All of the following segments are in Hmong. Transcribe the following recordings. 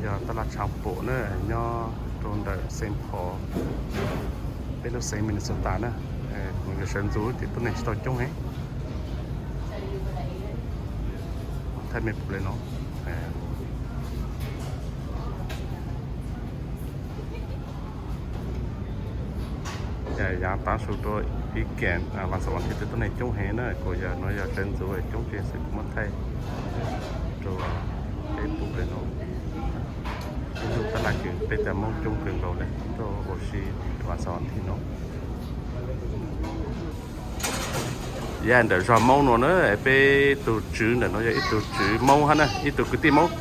Yog taj laj tshav pom na, nyob rau ntawm Saint Paul, peb lub xeev Minnesota na. Kuv yuav sawv ntxuv ces tuab neeg tsis tau coob heev. Thaij me pum li no. Yaav tav su rau ib keem vas xaum vas thiv twb tuab neeg coob heev na, kuv yog no yog sawv ntxuv coob tsis xwb kuv muab thaij rau peb pum li no. Ib lub taj laj kws peb cov Moob coob kawg nkaus li rau ua si vas xaum vas thiv no. Yog ntawm zog Moob no na, peb tug tswv ntawm no yog ib tug tswv Moob hab na, ib tug kwv tij Moob,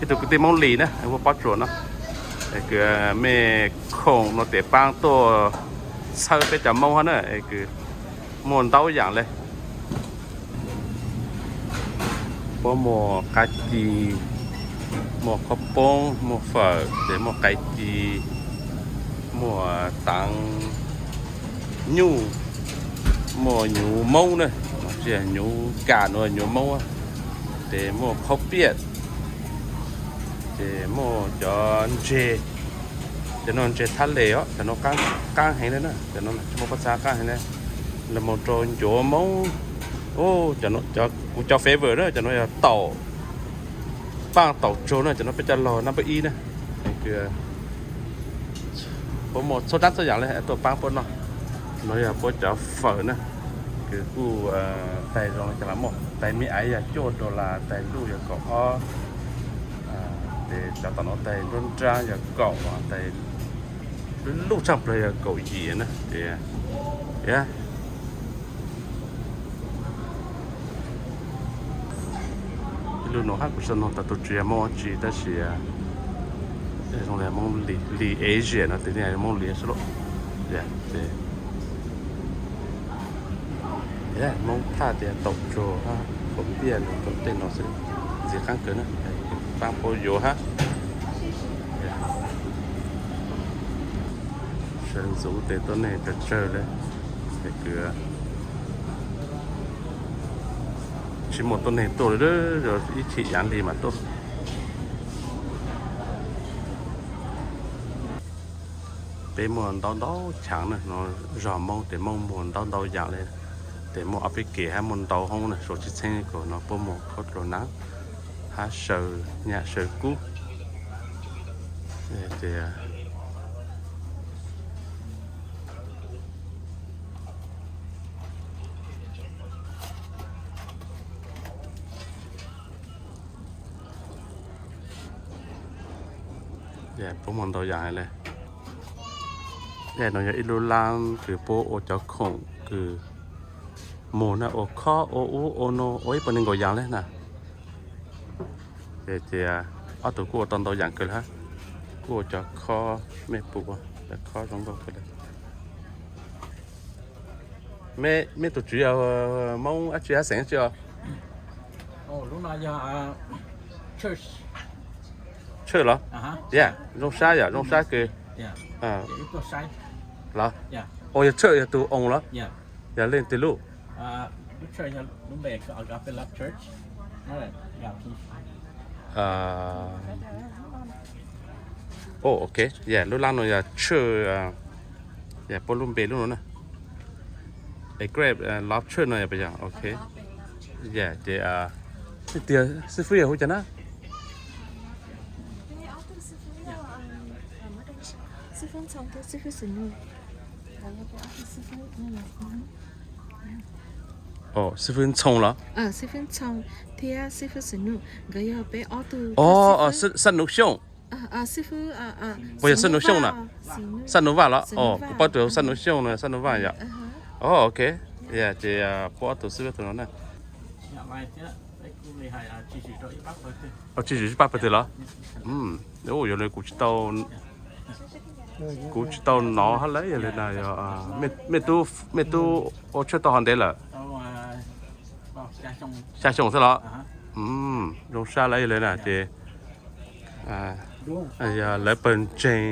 ib tug kwv tij Moob Lis na, muaj pob tsuas no. Kws mej khoom no tes paab tuaj txhawb peb cov Moob hab na, kws muaj ntau yaam le. Puab muaj qab ci, muaj khaub poob, muaj fawm, ces muaj qab ci, muaj taav nyuj, muaj nyuv Moob na, tsis yog nyuv kas, nuav nyuv Moob, ces muaj qhaub piaj, ces muaj cov ntseg, cov no ntseg thab les os, cov no qaab heev le na, cov no tsis muaj pob txha qaab heev le. Los mus rau ncuav Moob, kuv cov favor na, cov no yog taum, paaj taum tsuag na, cov no peb cov laug number ib na. Puab muaj txhua dlaab txhua yaam le tuaj paab puab noj. No yog puab cov fawm na, kws kuj taig zoo cov lam muaj, taig me aiv yog cuaj dollar, taig luj yog kaum ob, ces cov tom no taig nruab nraab yog kaum, taig luj tshaaj plawg yog kaum yim na. Ces ib lub no hab kuv tsis noog tau tus tswv yog Moob dab tsi tab sis zoo li Moob Lis, Lis Asia no tes Moob Lis xwb lauj. Ces Moob thaj tias taum tsuag hab kaum piaj rau tej no xwb, ntxim qaab kawg na, paab puab yuav hab. Sawv ntxuv tes tuab neeg tsawg tsawg le, es kws tsis muaj tuab neeg tuaj li, ib chim yaav li mas tuaj. Peb muaj ntau ntau chaav na, no zog Moob tes Moob muag ntau ntau yaam le, tes muaj ob peb kev hab muaj ntau hoob na, suav tsis txheeb kuv no puab muag khaub dluag naav hab saw nyaj saw kub. Ces puab muag ntau yaam le. Yam no yog ib lub laab kws puab ua cov khoom kws muag na, ua khob ua ub ua no ua ib puas neeg nkaus yaam le na. Ces ob tug kuj ua tau ntau yaam kawg le hab, kuj ua cov khob, mej pum cov khob zoo nkauj kawg le. Mej tus tswv yog Moob dab tsi hab xeem dab tsi os? Tshawj los? Yam zoo sab yom, zoo sab kawg los? Ua yog tshawj yog tug oos los? Yog leej twg lub? Ok, yam lub laab no yog tshawj, yam puab lub npe lub no na. Agape love tshawj no yog puas yog? Ok. Yam ces tiag xib fwb yog hu cas na? Xib fwb Ntxhoo los? Xib fwb Ntxhoo thiab xib fwb Xim Nuj nkawd yog peb ob tug. Xab Nuv Xyooj. Puas yog Xab Nuv Xyooj na? Xab Nuv Vaj los? Kuv paub tus Xab Nuv Xyooj na, Xab Nuv Vaj yom. Ok, ces puab ob tug xib fwb tus no na. Tsis zwm ib pab pawg twg los? Yog li kuv tsis tau, kuv tsis tau nov hab lawm, yog li na yog mej tub ua tshawj tau hov ntev lawm? Xya xyoo xwb los? Zoo sab lawm, yog li na ces yog lawv pawg ntseeg.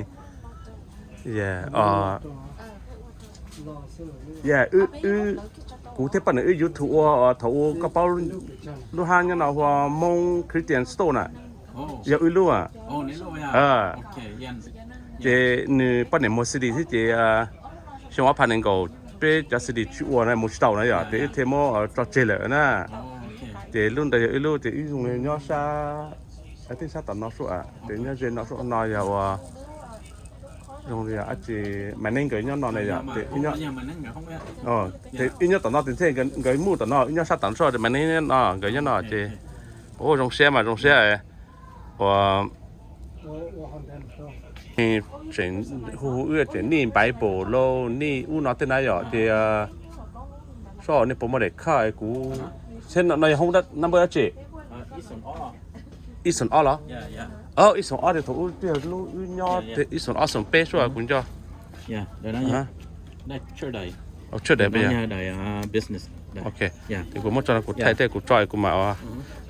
Yog wb, kuv thiab poj niam wb YouTube ua thaum ua koj paub lub hab nyob no hu ua Hmoob Christian Store na. Yog wb lub a. Ces nws poj niam muag C D thiab ces xyoo ob phav nees nkaum peb cov C D tsis ua na, mus tsis tau na yom, ces wb thiaj muab tso tseg lawm na. Ces lub ntawd yog wb lub, ces wb zoo li nyob sab, tej sab tom no sub, ces nyob ze no sub no yog ua zoo li Maiv Neeb nkawd nyob no na yom, ces wb nyob tom no tes thiaj nkawd mus tom no, wb nyob sab tom sub, Maiv Neeb no nkawd nyob no ces, ua zoo siab mas zoo siab. Ua tseem hu hu wb tseem nij Bible los nij ub no tej na yom, ces sub nej puas muaj daim khaj kuv, thiab no yog hoob number dab tsi? Ib xoom ob los? Ib xoom ob ces thaum ub twb yog lub wb nyob ib xoom ob xoom peb sub kuv nco. Tshwj daim, ok, ces kuv muab tso kuv thaij thiab kuv tso kuv mam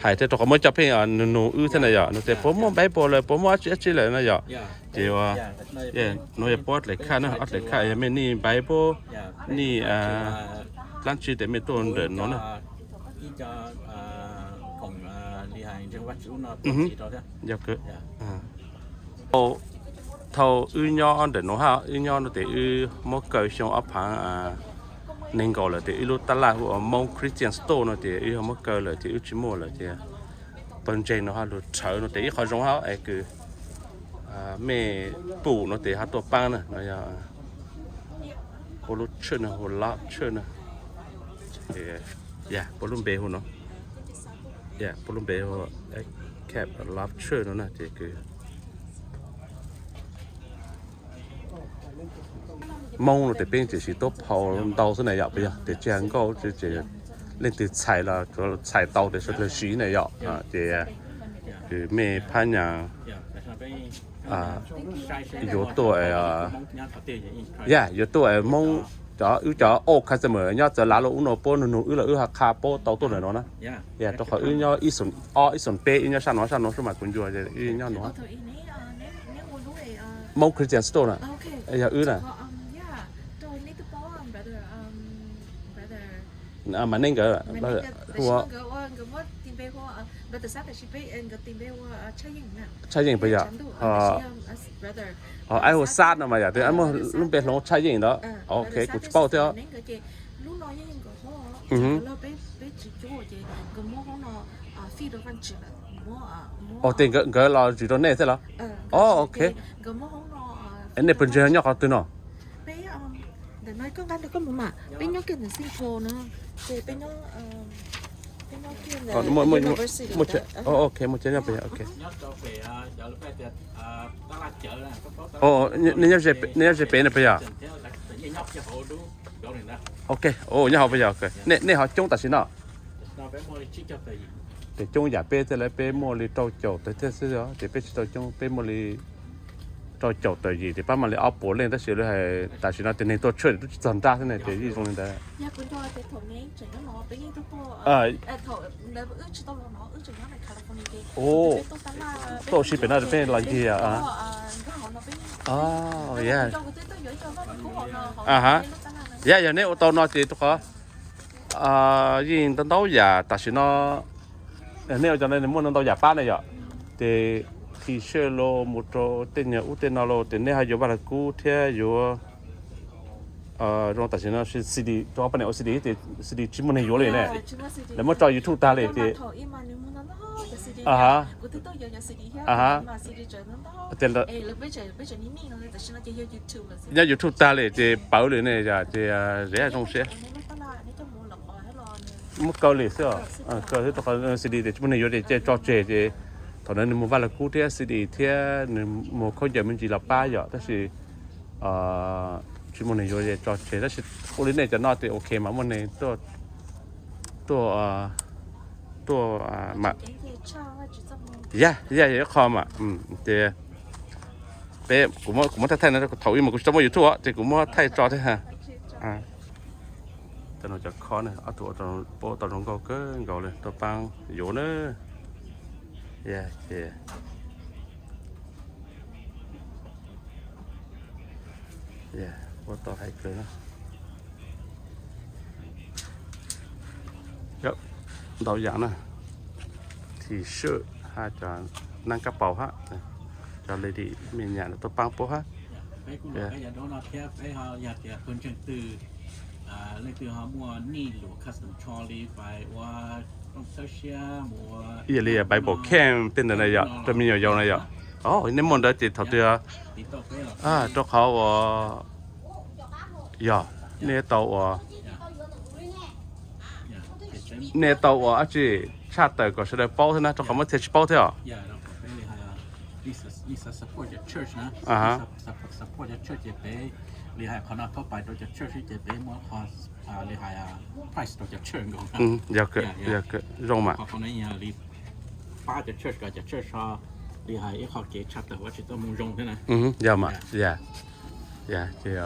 hais thiab rau qhov muab cov pheej nug nug wb thiab na yom, nug tias puas muaj Bible lawm, puas muaj dab tsi dab tsi lawm na yom. Ces ua, no yog puab daim khaj na, ob daim khaj yog mej nij Bible, nij dlaab tsi tes mej tuaj ntawm no na. Yog, thaum wb nyob ntawm no hab, wb nyob no tes wb muab kaw xyoo ob phav nees nkaum lawm tes wb lub tab laj hu ua Hmoob Christian Store no tes wb ho muab kaw lawm ces wb tsis muaj lawm ces pawg ntseeg no ho lug rhawv no tes ib qho zoo hab es kws mej pum no tes ho tuaj paab na no yog puab lub tshwj no hu lab tshwj na. Yog puab lub npe hu no, puab lub npe hu Cab Lab Tshwj no na ces kws Moob no tes peb tseem siv tuab phau ntau xwb na yom, puas yog? Tes tsis hais nkauj, leej twg txhais los txhais tau tes sawv dlawg siv na yom. Ces kws mej phab nyas yuav tuaj, yog yuav tuaj Moob, cov wb cov old customer nyob Txawv Lav los ub no puab nug nug wb los wb ho qha puab tau tuaj ntawm no na. Yog rau qhov wb nyob ib xoom ob ib xoom peb wb nyob sab no sab no xwb mas kuv ncua wb nyob no. Moob Christian Store na, yog wb na. Mas nej nkawd hu ua Tshaj Yeej puas yog? Ho ab hu Xab no mas yog, tes muaj lub npe hloov Tshaj Yeej ntawd. Ok, kuv tsis paub thiab. Tes nkawd los zim rau nej thiab los? Ok. Nej pawg ntseeg nyob qhov twg no? Ok, muaj chaw nyob peb, ok. Nej nyob ze pem no puas yog? Ok, nyob hauv puas yog? Nej ho coob tam sim no? Tes coob yam peb thiab lawm, peb muaj li rau caum tawm thiab xwb, ces peb tsis tau coob, peb muaj li rau caum tawm yim, ces pab mam li ob puas leej, tab sis lawv hais tam sim no tes neeg tuaj tshwj twb tsis txog nrab thiab ne, ces yeej zoo li ntawd. Tuaj ua si pem no peb los ncig. Yog, yog neb ua tau no ces rau qhov yeej ntau ntau yam tam sim no, nej ua cov no muaj ntau ntau yam pab ne yom. Ces T-shirt los mus rau tej nyuag ub tej no los ces nej ho yuav vaj lug kub thiab yuav zoo tam sim no C D, rau qhov poj niam ua C D ces C D tsis muaj neeg yuav li ne. Lawv muab tso YouTube tag li ces nyob YouTube tag li ces pawv li ne, ces zoo siab. Muab kaw li xwb, kaw xwb rau qhov C D ces tsis muaj neeg yuav ces tso tseg ces thaum ntawd nws mus vaj lug kub thiab C D thiab nws mus khaub ncaws me ntsis los pab yom, tab sis tsis muaj neeg yuav ces tso tseg, tab sis ua li nej cov no ces ok mas muaj neeg tuaj, tuaj, tuaj. Yog, yog ib qho mas ces peb, kuv muab thaij thaij no, thaum ub mas kuv tsis tau muaj YouTube ces kuv muab thaij tso thiab. Cov no cov khob ne, ob tug puab tau zoo nkauj kawg nkaus li, tuaj paab yuav na. Ces puab tau hais kawg na. Ntau yam na, T-shirt, Hab cov nab kab paus hab, cov lady me nyuam tuaj paab puab hab. Peb kuj luag peb cov daub no thiab peb ho yog tias pawg ntseeg twg, leej twg ho muaj nij luam custom tsho li pais ua rooj txhawb siab mus ua, yog li pais pom kheej tej ntawd na yom, rau me nyuam yaus na yom. O, nej muaj ntawd ces thaum twg rau qhov uas yog nej tau ua, nej tau ua dab tsi tshaj tawm kom sawv daws paub thiab na, rau qhov muaj txhia tsis paub thiab os. Li hais qhov no thaub pais rau cov church ces peb muab qhov li hais price rau cov church nkaus. Yog, zoo mas. Li pab cov church kom cov church ho li hais ib qho kev tshaj tawm ua tsis tau mus zoo thiab na. Yog mas, yog, ces